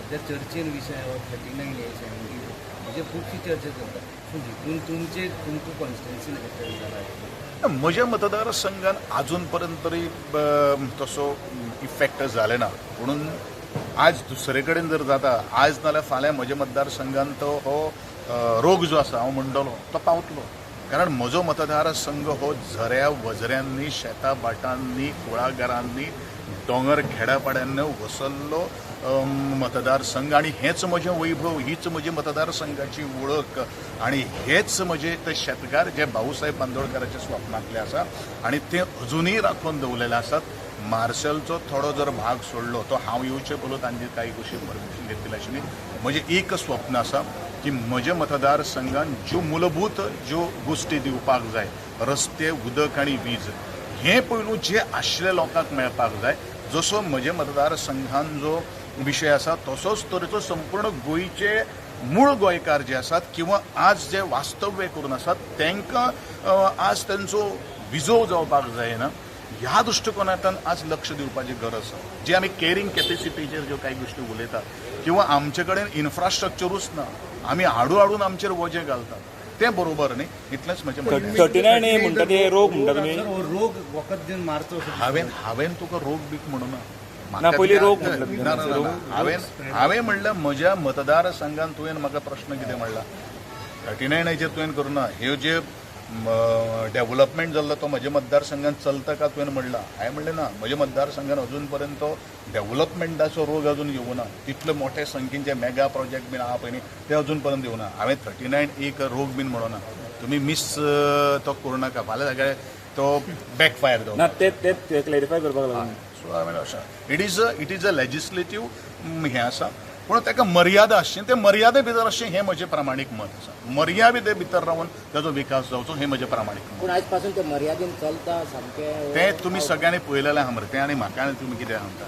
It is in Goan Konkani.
सध्या चर्चेन विशय हो 39A 72 म्हणजे खुबशी चर्चा चलता. सो हितून तुमचे तुमकां कॉन्स्टिट्युन्सीन एफेक्ट जाला? म्हज्या मतदारसंघान अजून पर्यंत तरी तसो इफेक्ट जाले ना, पुणून आज दुसरे कडेन जर जाता आज नाल्यार फाल्यां म्हज्या मतदारसंघान तो हो रोग जो आसा हांव म्हणटलो तो पावतलो. कारण म्हजो मतदारसंघ हो झऱ्या वझऱ्यांनी, शेतां भाटांनी, कुळागरांनी, दोंगर खेड्यापाड्यांनी वसल्लो मतदारसंघ आनी हेंच म्हजें वैभव, हीच म्हजी मतदारसंघाची वळख आनी हेच म्हजे ते शेतकार जे भाऊसाहेब बांदोडकराच्या स्वप्नांतले आसा आनी ते अजुनूय राखून दवरलेले आसात. मार्शलचो थोडो जर भाग सोडलो तो हांव येवचे पयलो तांचे कांय गोश्टी परमिशन घेतलेली आशिल्ली. म्हजें एक स्वप्न आसा की म्हज्या मतदारसंघान ज्यो मूलभूत ज्यो गोश्टी दिवपाक जाय, रस्ते, उदक आनी वीज, हें पयलू जे आशिल्ले लोकांक मेळपाक जाय. जसो म्हज्या मतदारसंघान जो विशय आसा तसोच तरेचो संपूर्ण गोंयचे मूळ गोंयकार जे आसात किंवा आज जे वास्तव्य करून आसात तांकां आज तांचो विजोव जावपाक जायना ह्या दृश्टिकोनांतल्यान आज लक्ष दिवपाची गरज आसा. जे आमी कॅरिंग कॅपेसिटीचेर ज्यो कांय गोश्टी उलयतात किंवा आमचे कडेन इन्फ्रास्ट्रक्चरूच ना, आमी हाडू हाडून आमचेर वजें घालतात, तें बरोबर न्ही. इतलेंच म्हजें म्हणणें. 39A म्हणटा ते रोग म्हणटा तुमी? रोग वखद दिवन मारचो. हांवें तुका रोग बीक म्हणूना. ना, पयलीं रोग म्हणलं. ना ना, हांवें म्हणलें म्हज्या मतदारसंघान तुवें म्हाका प्रश्न कितें म्हणला 39Aचेर तुवें करूं ना. ह्यो जे डेव्हलपमेंट जाल्लो तो म्हज्या मतदारसंघान चलता का तुवें म्हणला? हांवें म्हणलें ना, म्हज्या मतदारसंघान अजून पर्यंत तो डेव्हलपमेंटाचो रोग अजून येवना ना. तितले मोठे संख्येन जे मेगा प्रोजेक्ट बीन आहा पळय न्ही ते अजून पर्यंत येवना. हांवें 39A रोग बीन म्हणूना. तुमी मिस तो करूं नाका, फाल्यां सगळे तो बॅकफायर जावं ना. ते क्लॅरिफाय करपाक लागून सो हांवें अशें it is a legislative हें आसा, पूण ताका मर्यादा आसची, ते मर्यादे भितर आसचें हें म्हजें प्रामाणीक मत आसा. मर्यादे भितर रावन ताजो विकास जावचो हें म्हजें प्रामाणीक मत. पूण आयज पासून ते मर्यादेन चलता सामकें तें तुमी सगळ्यांनी पळयलेलें आहा मरे तें, आनी म्हाका आनी तुमी कितें सांगता.